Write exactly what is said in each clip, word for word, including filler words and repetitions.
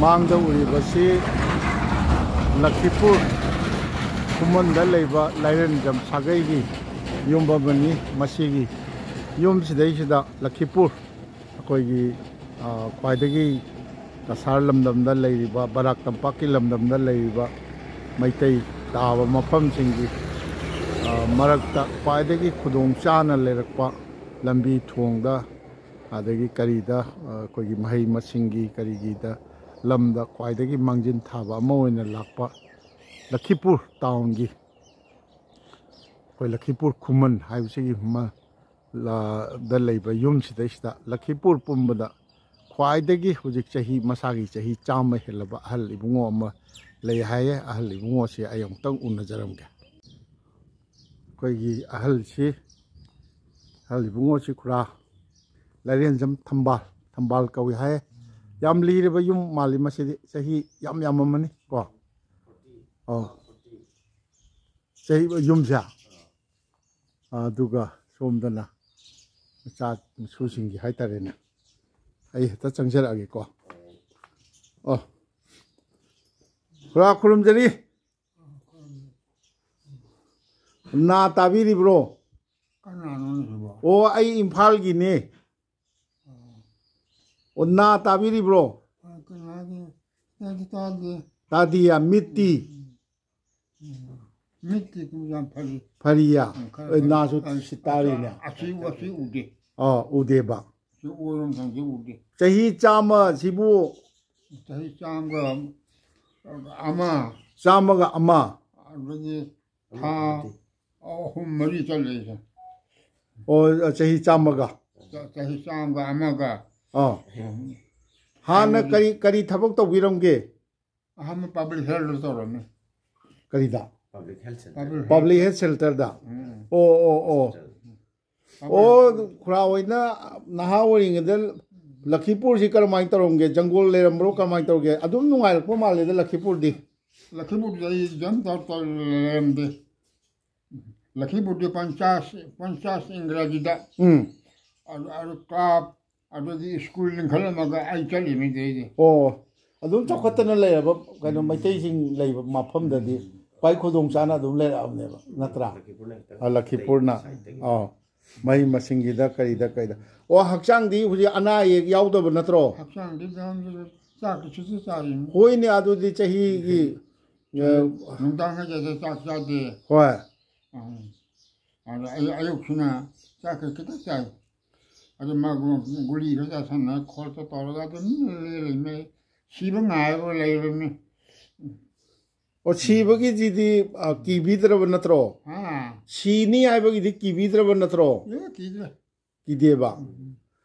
ꯃꯥꯡꯗ ꯎꯔꯤꯕꯁꯤ ꯂꯈꯤꯄꯨꯔ ꯈꯨꯃꯟꯗ ꯂꯩꯕ ꯂꯥꯏꯔꯦꯟꯖꯝ ꯁꯥꯒꯩꯒꯤ ꯌꯨꯝ ꯑꯃꯅꯤ꯫ ꯃꯁꯤꯒꯤ ꯌꯨꯝꯁꯤꯗꯩꯁꯤꯗ ꯂꯈꯤꯄꯨꯔ, ꯑꯩꯈꯣꯏꯒꯤ, ꯑ, ꯈ꯭ꯋꯥꯏꯗꯒꯤ ꯀꯁꯥꯔ ꯂꯝꯗꯝꯗ ꯂꯩꯔꯤꯕ, ꯕꯔꯥꯛ ꯇꯝꯄꯥꯛꯀꯤ ꯂꯝꯗꯝꯗ ꯂꯩꯔꯤꯕ ꯃꯩꯇꯩ ꯇꯥꯕ ꯃꯐꯝꯁꯤꯡꯒꯤ, ꯑ, ꯃꯔꯛꯇ ꯈ꯭ꯋꯥꯏꯗꯒꯤ ꯈꯨꯗꯣꯡ ꯆꯥꯅ ꯂꯩꯔꯛꯄ ꯂꯝꯕꯤ ꯊꯣꯡꯗ, ꯑꯗꯒꯤ ꯀꯔꯤꯗ, ꯑ, ꯑꯩꯈꯣꯏꯒꯤ ꯃꯍꯩ ꯃꯁꯤꯡꯒꯤ ꯀꯔꯤꯒꯤꯗ ꯂꯝꯗ ꯈ꯭ꯋꯥꯏꯗꯒꯤ ꯃꯥꯡꯖꯤꯟ ꯊꯥꯕ ꯑꯃ ꯑꯣꯏꯅ ꯂꯥꯛꯄ ꯂꯈꯤꯄꯨꯔ ꯇꯥꯎꯟꯒꯤ, ꯑꯩꯈꯣꯏ ꯂꯈꯤꯄꯨꯔ ꯈꯨꯃꯟ ꯍꯥꯏꯕꯁꯤꯒꯤ ꯃ-, ꯂ-, ꯗ ꯂꯩꯕ ꯌꯨꯝꯁꯤꯗꯩꯁꯤꯗ ꯂꯈꯤꯄꯨꯔ ꯄꯨꯝꯕꯗ ꯈ꯭ꯋꯥꯏꯗꯒꯤ ꯍꯧꯖꯤꯛ ꯆꯍꯤ, ꯃꯁꯥꯒꯤ ꯆꯍꯤ ꯆꯥꯝꯃ ꯍꯦꯜꯂꯕ ꯑꯍꯜ ꯏꯕꯨꯡꯉꯣ ꯑꯃ ꯂꯩ ꯍꯥꯏꯌꯦ꯫ ꯑꯍꯜ ꯏꯕꯨꯡꯉꯣꯁꯦ ꯑꯩ ꯑꯃꯨꯛꯇꯪ ꯎꯅꯖꯔꯝꯒꯦ꯫ ꯑꯩꯈꯣꯏꯒꯤ ꯑꯍꯜꯁꯤ, ꯑꯍꯜ ꯏꯕꯨꯡꯉꯣꯁꯤ ꯈꯨꯔꯥ ꯂꯥꯏꯔꯦꯟꯖꯝ ꯊꯝꯕꯥꯜ, ꯊꯝꯕꯥꯜ ꯀꯧꯏ ꯍꯥꯏ꯫ ꯌꯥꯝ ꯂꯤꯔꯕ ꯌꯨꯝ ꯃꯥꯜꯂꯤ꯫ ꯃꯁꯤꯗꯤ ꯆꯍꯤ ꯌꯥꯝ ꯌꯥꯝꯃꯝꯃꯅꯤ ꯀꯣ꯫ ꯑꯣ꯫ ꯆꯍꯤ, ꯌꯨꯝꯁꯦ꯫ ꯑꯗꯨꯒ ꯁꯣꯝꯗꯅ ꯃꯆꯥ ꯃꯁꯨꯁꯤꯡꯒꯤ ꯍꯥꯏꯇꯥꯔꯦꯅꯦ꯫ ꯑꯩ ꯍꯦꯛꯇ ꯆꯪꯖꯔꯛꯑꯒꯦꯀꯣ꯫ ꯑꯣ꯫ ꯈꯨꯔꯥ ꯈꯨꯔꯨꯝꯖꯔꯤ꯫ ꯅꯥ ꯇꯥꯕꯤꯔꯤꯕ꯭ꯔꯣ? ꯀꯅꯥꯅꯣ ꯁꯤꯕꯣ? ꯑꯣ, ꯑꯩ ꯏꯝꯐꯥꯜꯒꯤꯅꯦ꯫ ꯑꯣ, ꯅꯥ ꯇꯥꯕꯤꯔꯤꯕ꯭ꯔꯣ? ꯑ, ꯀꯅꯥꯒꯤ? ꯑꯩꯗꯤ ꯇꯥꯗꯦ꯫ ꯇꯥꯗꯤꯌꯥ, ꯃꯤꯠꯇꯤ? ꯎꯝ, ꯎꯝ꯫ ꯃꯤꯠꯇꯤ ꯑꯗꯨꯝ ꯌꯥꯝ ꯐꯔꯤ꯫ ꯐꯔꯤꯌꯥ? ꯎꯝ, ꯈꯔ ꯑꯦ, ꯐꯔꯤ꯫ ꯅꯥꯁꯨ ꯑ, ꯁꯤ ꯇꯥꯔꯤꯅꯦ꯫ ꯑꯁꯤ, ꯑꯁꯤ ꯎꯗꯦ꯫ ꯑ, ꯎꯗꯦꯕ꯫ ꯁꯤ ꯑꯣꯏꯔꯣꯝ ꯊꯪꯁꯤ ꯎꯗꯦ꯫ ꯆꯍꯤ ꯆꯥꯝꯃ ꯁꯤꯕꯨ? ꯆꯍꯤ ꯆꯥꯝꯃꯒ ꯑꯃ꯫ ꯆꯥꯝꯃꯒ ꯑꯃ꯫ ꯑꯗꯒꯤ ꯊꯥ ꯑꯍꯨꯝ ꯃꯔꯤ ꯆꯠꯂꯦ ꯑꯩꯁꯦ꯫ ꯑꯣ, ꯆꯍꯤ ꯆꯥꯝꯃꯒ꯫ ꯆ-, ꯆꯍꯤ ꯆꯥꯝꯃꯒ ꯑꯃꯒ꯫ ꯑꯥ꯫ ꯎꯝ꯫ ꯍꯥꯟꯅ ꯀꯔꯤ, ꯀꯔꯤ ꯊꯕꯛ ꯇꯧꯕꯤꯔꯝꯒꯦ? ꯑꯍꯥꯟꯕ ꯄꯕ꯭ꯂꯤꯛ ꯍꯦꯜꯊ ꯇꯧꯔꯝꯃꯤ꯫ ꯀꯔꯤꯗ? Public health centre. Public health ꯁꯦꯟꯇꯔꯗ? ꯎꯝ꯫ ꯑꯣ, ꯑꯣ, ꯑꯣ꯫ ꯁꯦꯟꯇꯔ꯫ ꯑꯣ, ꯈꯨꯔꯥ ꯍꯣꯏꯅ ꯅꯍꯥ ꯑꯣꯏꯔꯤꯉꯩꯗ ꯂꯈꯤꯄꯨꯔꯁꯤ ꯀꯔꯝꯍꯥꯏꯅ ꯇꯧꯔꯝꯒꯦ? ꯖꯪꯒꯣꯜ ꯂꯩꯔꯝꯕ꯭ꯔꯣ? ꯀꯔꯝꯍꯥꯏꯅ ꯇꯧꯒꯦ? ꯑꯗꯨꯝ ꯅꯨꯡꯉꯥꯏꯔꯛꯄ ꯃꯥꯜꯂꯦꯗ ꯂꯈꯤꯄꯨꯔꯗꯤ꯫ ꯂꯈꯤꯄꯨꯔꯗꯤ ꯑꯩ ꯖꯝ ꯇꯧ-, ꯇꯧ-, ꯂꯩꯔꯝꯗꯦ꯫ ꯂꯈꯤꯄꯨꯔꯗꯤ ꯄꯟꯆꯥꯁ, ꯄꯟꯆꯥꯁ ꯏꯪꯒ꯭ꯔꯥꯖꯤꯗ꯫ ꯎꯝ꯫ ꯑꯗꯨ, ꯑꯗꯨ ꯀꯥꯞ, ꯑꯗꯨꯒꯤ ꯁ꯭ꯀꯨꯜ ꯂꯤꯡꯈꯠꯂꯝꯃꯒ ꯑꯩ ꯆꯠꯂꯤꯅꯤ ꯑꯗꯩꯗꯤ꯫ ꯑꯣ, ꯑꯗꯨꯝ ꯆꯥꯎꯈꯠꯇꯅ ꯂꯩꯔꯕ ꯀꯩꯅꯣ ꯃꯩꯇꯩꯁꯤꯡ ꯂꯩꯕ ꯃꯐꯝꯗꯗꯤ ꯈ꯭ꯋꯥꯏ ꯈꯨꯗꯣꯡ ꯆꯥꯅ ꯑꯗꯨꯝ ꯂꯩꯔꯛꯑꯕꯅꯦꯕ, ꯅꯠꯇ꯭ꯔꯥ? ꯑ, ꯂꯈꯤꯄꯨꯔꯅ꯫ ꯑꯥ, ꯃꯍꯩ ꯃꯁꯤꯡꯒꯤꯗ ꯀꯔꯤꯗ ꯀꯔꯤꯗ꯫ ꯑꯣ, ꯍꯛꯆꯥꯡꯗꯤ ꯍꯧꯖꯤꯛ ꯑꯅꯥ ꯑꯌꯦꯛ ꯌꯥꯎꯗꯕ ꯅꯠꯇ꯭ꯔꯣ? ꯍꯛꯆꯥꯡꯗꯤ ꯌꯥꯝꯗ꯭ꯔꯦ꯫ ꯆꯥꯛꯇꯤ ꯁꯨꯡꯆꯥ ꯆꯥꯗꯦ꯫ ꯍꯣꯏꯅꯦ, ꯑꯗꯨꯗꯤ ꯆꯍꯤꯒꯤ, ꯑ, ꯅꯨꯡꯗꯥꯡ ꯍꯥꯏꯖꯗꯦ, ꯆꯥꯛ ꯆꯥꯗꯦ꯫ ꯍꯣꯏ꯫ ꯎꯝ꯫ ꯑꯗ ꯑꯌꯨꯛ-, ꯑꯌꯨꯛꯁꯤꯅ ꯆꯥꯛ ꯈꯖꯤꯛ ꯈꯤꯇꯪ ꯆꯥꯏ꯫ ꯑꯗꯨ ꯃꯥ ꯒꯨ-, ꯒꯨꯂꯤ ꯈꯔ ꯆꯥꯁꯟꯅ ꯈꯣꯠꯇ ꯇꯧꯔꯒ ꯑꯗꯨꯝ ꯂꯩꯔꯝꯃꯦ꯫ ꯁꯤꯕ ꯉꯥꯏꯕ ꯂꯩꯔꯕꯅꯤ꯫ ꯑꯣ, ꯁꯤꯕꯒꯤꯁꯤꯗꯤ, ꯑ, ꯀꯤꯕꯤꯗ꯭ꯔꯕ ꯅꯠꯇ꯭ꯔꯣ? ꯍꯥ? ꯁꯤꯅꯤ ꯍꯥꯏꯕꯒꯤꯗꯤ ꯀꯤꯕꯤꯗ꯭ꯔꯕ ꯅꯠꯇ꯭ꯔꯣ? ꯑꯦ, ꯀꯤꯗ꯭ꯔꯦ꯫ ꯀꯤꯗꯦꯕ? ꯎꯝ꯫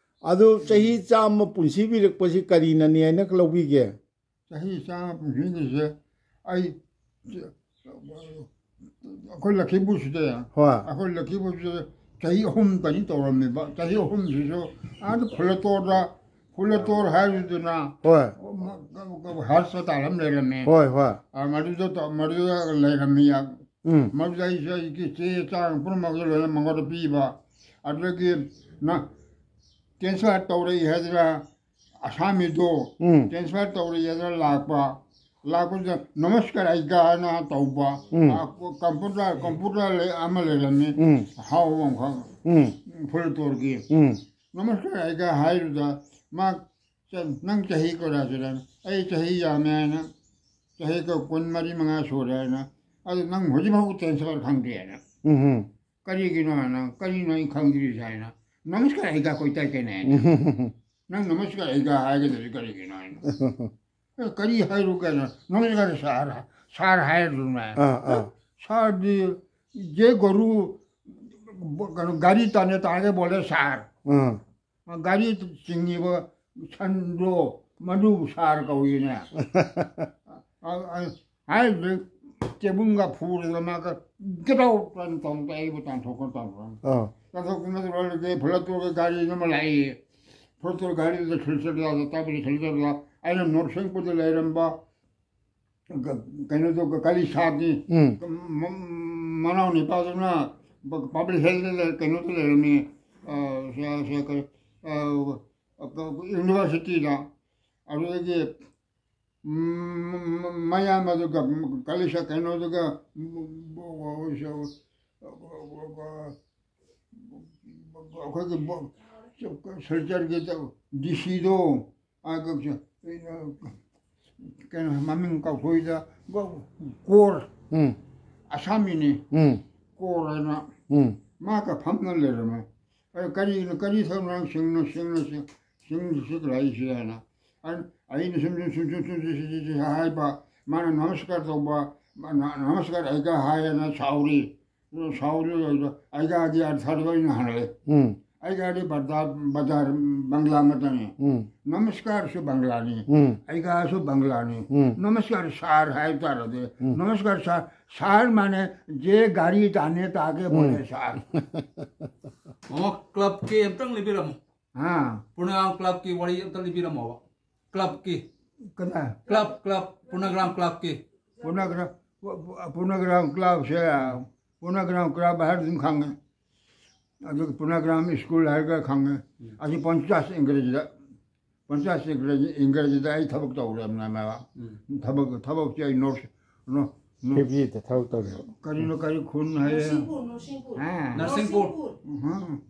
ꯑꯗꯨ ꯆꯍꯤ ꯆꯥꯝꯃ ꯄꯨꯟꯁꯤꯕꯤꯔꯛꯄꯁꯤ ꯀꯔꯤꯅꯅꯤ ꯍꯥꯏꯅ ꯂꯧꯕꯤꯒꯦ? ꯆꯍꯤ ꯆꯥꯝꯃ ꯄꯨꯟꯁꯤꯒꯤꯁꯦ ꯑꯩ ꯑꯩꯈꯣꯏ ꯂꯛꯈꯤꯄꯨꯔꯁꯤꯗ, ꯍꯣꯏ꯫ ꯑꯩꯈꯣꯏ ꯂꯛꯈꯤꯄꯨꯔꯁꯤꯗ ꯆꯍꯤ ꯑꯍꯨꯝ ꯀꯔꯤ ꯇꯧꯔꯝꯃꯦꯕ꯫ ꯆꯍꯤ ꯑꯍꯨꯝꯁꯤꯁꯨ ꯑꯥꯗ ꯐꯨꯂꯇꯣꯔꯗ, ꯐꯨꯂꯇꯣꯔ ꯍꯥꯏꯔꯤꯗꯨꯅ, ꯍꯣꯏ꯫ ꯍꯥꯁꯄꯇꯥꯜ ꯑꯃ ꯂꯩꯔꯝꯃꯦ꯫ ꯍꯣꯏ, ꯍꯣꯏ꯫ ꯑ, ꯃꯗꯨꯗ ꯇꯧ-, ꯃꯗꯨꯗ ꯂꯩꯔꯝꯃꯤ꯫ ꯎꯝ꯫ ꯃꯗꯨꯗ ꯑꯩꯁꯦ ꯑꯩꯒꯤ ꯆꯦ ꯆꯥꯡ ꯄꯨꯝꯅꯃꯛꯇ ꯂꯣꯏꯅ ꯃꯉꯣꯟꯗ ꯄꯤꯕ꯫ ꯑꯗꯨꯗꯒꯤ ꯅ-, ꯀꯦꯟꯁꯔ ꯇꯧꯔꯛꯏ ꯍꯥꯏꯗꯅ ꯑꯁꯥꯃꯤꯗꯣ ꯎꯝ꯫ ꯀꯦꯟꯁꯔ ꯇꯧꯔꯛꯑꯦꯅ ꯂꯥꯛꯄ, ꯂꯥꯛꯄꯗꯨꯗ ꯅꯃꯁꯀꯥꯔ ꯑꯩꯒꯥꯅ ꯇꯧꯕ, ꯎꯝ꯫ ꯑ, ꯀꯝꯄ꯭ꯌꯨꯇꯔ, ꯀꯝꯄ꯭ꯌꯨꯇꯔ ꯂꯩ-, ꯑꯃ ꯂꯩꯔꯝꯃꯤ, ꯎꯝ꯫ ꯍꯥꯎꯕ ꯑꯃꯈꯛ, ꯎꯝ꯫ ꯐꯨꯂꯇꯣꯔꯒꯤ꯫ ꯎꯝ꯫ ꯅꯃꯁꯀꯥꯔ ꯑꯩꯒꯥ ꯍꯥꯏꯗꯨꯗ ꯃꯥ, "ꯆ-, ꯅꯪ ꯆꯍꯤ ꯀꯌꯥ ꯁꯨꯔꯦ?" "ꯑꯩ ꯆꯍꯤ ꯌꯥꯝꯃꯦ" ꯍꯥꯏꯅ, "ꯆꯍꯤ ꯀ-, ꯀꯨꯟꯃꯔꯤ ꯃꯉꯥ ꯁꯨꯔꯦ" ꯍꯥꯏꯅ, "ꯑꯗꯨ ꯅꯪ ꯍꯧꯖꯤꯛ ꯐꯥꯎ ꯀꯦꯟꯁꯔ ꯈꯪꯗꯦ" ꯍꯥꯏꯅ꯫ ꯎꯝ ꯍꯝ꯫ "ꯀꯔꯤꯒꯤꯅꯣ?" ꯍꯥꯏꯅ, "ꯀꯔꯤꯅꯣ ꯑꯩ ꯈꯪꯗ꯭ꯔꯤꯁꯦ?" ꯍꯥꯏꯅ, "ꯅꯃꯁꯀꯥꯔ ꯑꯩꯒꯥ ꯀꯣꯏꯇꯥꯏ ꯀꯩꯅꯦ?" ꯍꯥꯏꯅ꯫ "ꯅꯪ ꯅꯃꯁꯀꯥꯔ ꯑꯩꯒꯥ ꯍꯥꯏꯒꯗꯕꯁꯦ ꯀꯔꯤꯒꯤꯅꯣ?" ꯍꯥꯏꯅ꯫ "ꯑꯦ, ꯀꯔꯤ ꯍꯥꯏꯔꯨꯒꯦ?" ꯍꯥꯏꯅ, "ꯅꯃꯁꯀꯥꯔ ꯁꯥꯔ, ꯁꯥꯔ ꯍꯥꯏꯔꯗꯨꯅ?" ꯑꯥ, ꯑꯥ꯫ "ꯁꯥꯔꯗꯤ ꯖꯦ ꯒꯣꯔꯨ, ꯀꯩꯅꯣ, ꯒꯥꯔꯤ ꯇꯥꯅꯦ ꯇꯥꯒꯦ ꯕꯣꯂꯦ ꯁꯥꯔ꯫ ꯑꯥ꯫ ꯒꯥꯔꯤ ꯆꯤꯡꯉꯤꯕ ꯁꯟꯗꯣ ꯃꯗꯨꯕꯨ ꯁꯥꯔ ꯀꯧꯏꯅꯦ"꯫ ꯑ, ꯑ, ꯍꯥꯏꯔꯤꯕ ꯇꯦꯕꯨꯡꯒ ꯐꯨꯔꯗꯅ ꯃꯥꯒ "Get out!" ꯍꯥꯏꯅ ꯇꯧꯔꯒ ꯑꯩꯕꯨ ꯇꯥꯟꯊꯣꯛꯈ꯭ꯔ ꯇꯧꯔꯒ꯫ ꯑꯥ꯫ ꯇꯥꯟꯊꯣꯛꯇꯨꯅ ꯇꯧꯔꯒ ꯐꯨꯂꯇꯣꯔꯒꯤ ꯒꯥꯔꯤ ꯑꯃ ꯂꯥꯛꯏ꯫ ꯐꯨꯂꯇꯣꯔ ꯒꯥꯔꯤꯗꯨꯗ ꯁꯤꯜꯆꯔꯗ ꯇꯥꯕꯗ ꯁꯤꯜꯆꯔꯗ ꯑꯩꯅ ꯅꯣꯔꯊ ꯁꯦꯡꯄꯨꯔꯗ ꯂꯩꯔꯝꯕ ꯒ-, ꯀꯩꯅꯣꯗꯣ, ꯒ-, ꯀꯂꯤꯁꯥꯗꯤ ꯎꯝ꯫ ꯃ-, ꯃꯅꯥꯎ ꯅꯨꯄꯥꯗꯨꯅ ꯄ-, ꯄꯕ꯭ꯂꯤꯛ ꯍꯦꯜꯊꯇ ꯂꯩ-, ꯀꯩꯅꯣꯗ ꯂꯩꯔꯝꯃꯤ, ꯑ, ꯁ-, ꯁ-, ꯀ-, ꯑ, ꯌꯨꯅꯤꯚꯔꯁꯤꯇꯤꯗ꯫ ꯑꯗꯨꯗꯒꯤ ꯎꯝ, ꯃꯌꯥꯝ ꯑꯗꯨꯒ ꯀꯂꯤꯁ ꯀꯩꯅꯣꯗꯨꯒ ꯑꯩꯈꯣꯏꯒꯤ ꯁꯤꯜꯆꯔꯒꯤ ꯗꯤ ꯁꯤꯗꯣ, ꯀꯩꯅꯣ ꯃꯃꯤꯡ ꯀꯥꯎꯊꯣꯛꯏꯗ, ꯀꯣꯔ, ꯎꯝ꯫ ꯑꯁꯥꯃꯤꯅꯤ꯫ ꯎꯝ꯫ ꯀꯣꯔ ꯍꯥꯏꯅ꯫ ꯎꯝ꯫ ꯃꯥꯒ ꯐꯝꯅ ꯂꯩꯔꯝꯃꯦ꯫ ꯑꯩ, "ꯀꯔꯤꯅꯣ, ꯀꯔꯤ ꯊꯧꯔꯝ ꯁꯤꯡꯅꯣ, ꯁꯤꯡꯅꯣ, ꯁꯤꯡ-, ꯁꯤꯡ ꯁꯤꯛꯂꯛꯏꯁꯦ?" ꯍꯥꯏꯅ꯫ ꯑꯩ-, ꯑꯩꯅ ꯁꯨꯝ, ꯁꯨꯝ, ꯁꯨꯝ, ꯁꯨꯝ, ꯁꯨꯝ, ꯁꯨꯝ, ꯁꯨꯝ, ꯁꯨꯝ ꯍꯥꯏꯕ, ꯃꯥꯅ ꯅꯃꯁꯀꯥꯔ ꯇꯧꯕ, ꯃꯥꯅ ꯅꯃꯁꯀꯥꯔ ꯑꯩꯒ ꯍꯥꯏꯌꯦꯅ ꯁꯥꯎꯔꯤ꯫ ꯁꯥꯎꯔꯤ ꯑꯩꯒ, ꯑꯩꯒ ꯑꯗꯤ ꯑꯔꯊꯗꯣ ꯑꯩꯅ ꯍꯥꯏꯔꯦ꯫ ꯎꯝ꯫ ꯑꯩꯒ ꯑꯗꯤ ꯕꯗꯥ-, ꯕꯖꯥꯔ ꯕꯪꯒ꯭ꯂꯥ ꯑꯃꯠꯇꯅꯤ꯫ ꯎꯝ꯫ ꯅꯃꯁꯀꯥꯔꯁꯨ ꯕꯪꯒ꯭ꯂꯥꯅꯤ꯫ ꯎꯝ꯫ ꯑꯩꯒꯁꯨ ꯕꯪꯒ꯭ꯂꯥꯅꯤ꯫ ꯎꯝ꯫ ꯅꯃꯁꯀꯥꯔ ꯁꯥꯔ ꯍꯥꯏꯕ ꯇꯥꯔꯗꯤ, ꯎꯝ꯫ ꯅꯃꯁꯀꯥꯔ ꯁꯥꯔ, ꯁꯥꯔ ꯃꯥꯅꯦ ꯖꯦ ꯒꯥꯔꯤ ꯇꯥꯅꯦ ꯇꯥꯒꯦ ꯎꯝ꯫ ꯕꯣꯂꯦ ꯁꯥꯔ꯫ ꯃꯃꯥ, ꯀ꯭ꯂꯕꯀꯤ ꯑꯝꯇꯪ ꯂꯤꯕꯤꯔꯝꯃꯣ꯫ ꯍꯥ? ꯄꯨꯔꯅꯒ꯭ꯔꯥꯝ ꯀ꯭ꯂꯕꯀꯤ ꯋꯥꯔꯤ ꯑꯝꯇ ꯂꯤꯕꯤꯔꯝꯃꯣꯕ꯫ ꯀ꯭ꯂꯕꯀꯤ꯫ ꯀꯗꯥꯏ? ꯀ꯭ꯂꯕ, ꯀ꯭ꯂꯕ, ꯄꯨꯔꯅꯒ꯭ꯔꯥꯝ ꯀ꯭ꯂꯕꯀꯤ꯫ ꯄꯨꯔꯅꯒ꯭ꯔꯥꯝ, ꯄꯨꯔꯅꯒ꯭ꯔꯥꯝ ꯀ꯭ꯂꯕꯁꯦ, ꯄꯨꯔꯅꯒ꯭ꯔꯥꯝ ꯀ꯭ꯂꯕ ꯍꯥꯏꯔ ꯑꯗꯨꯝ ꯈꯪꯉꯦ꯫ ꯑꯗꯨꯒ ꯄꯨꯔꯅꯒ꯭ꯔꯥꯝ ꯁ꯭ꯀꯨꯜ ꯍꯥꯏꯔꯒ ꯈꯪꯉꯦ꯫ ꯎꯝ꯫ ꯑꯁꯤ ꯄꯟꯆꯥꯁ ꯏꯪꯒ꯭ꯔꯦꯖꯤꯗ, ꯄꯟꯆꯥꯁ ꯏꯪꯒ꯭ꯔꯦꯖꯤ, ꯏꯪꯒ꯭ꯔꯦꯖꯤꯗ ꯑꯩ ꯊꯕꯛ ꯇꯧꯔꯦꯕꯅꯦꯕ꯫ ꯎꯝ꯫ ꯊꯕꯛ, ꯊꯕꯛꯁꯦ ꯑꯩ ꯅꯣꯔꯠ, ꯅꯣ-, ꯅꯣ-, ꯐꯤꯐꯇꯤꯗ ꯊꯕꯛ ꯇꯧꯔꯦꯕ꯫ ꯀꯔꯤꯅꯣ, ꯀꯔꯤ ꯈꯨꯟ ꯍꯥꯏꯌꯦ? ꯅꯔꯁꯤꯡꯄꯨꯔ, ꯅꯔꯁꯤꯡꯄꯨꯔ꯫ ꯍꯥ? ꯅꯔꯁꯤꯡꯄꯨꯔ꯫ ꯎꯝ꯫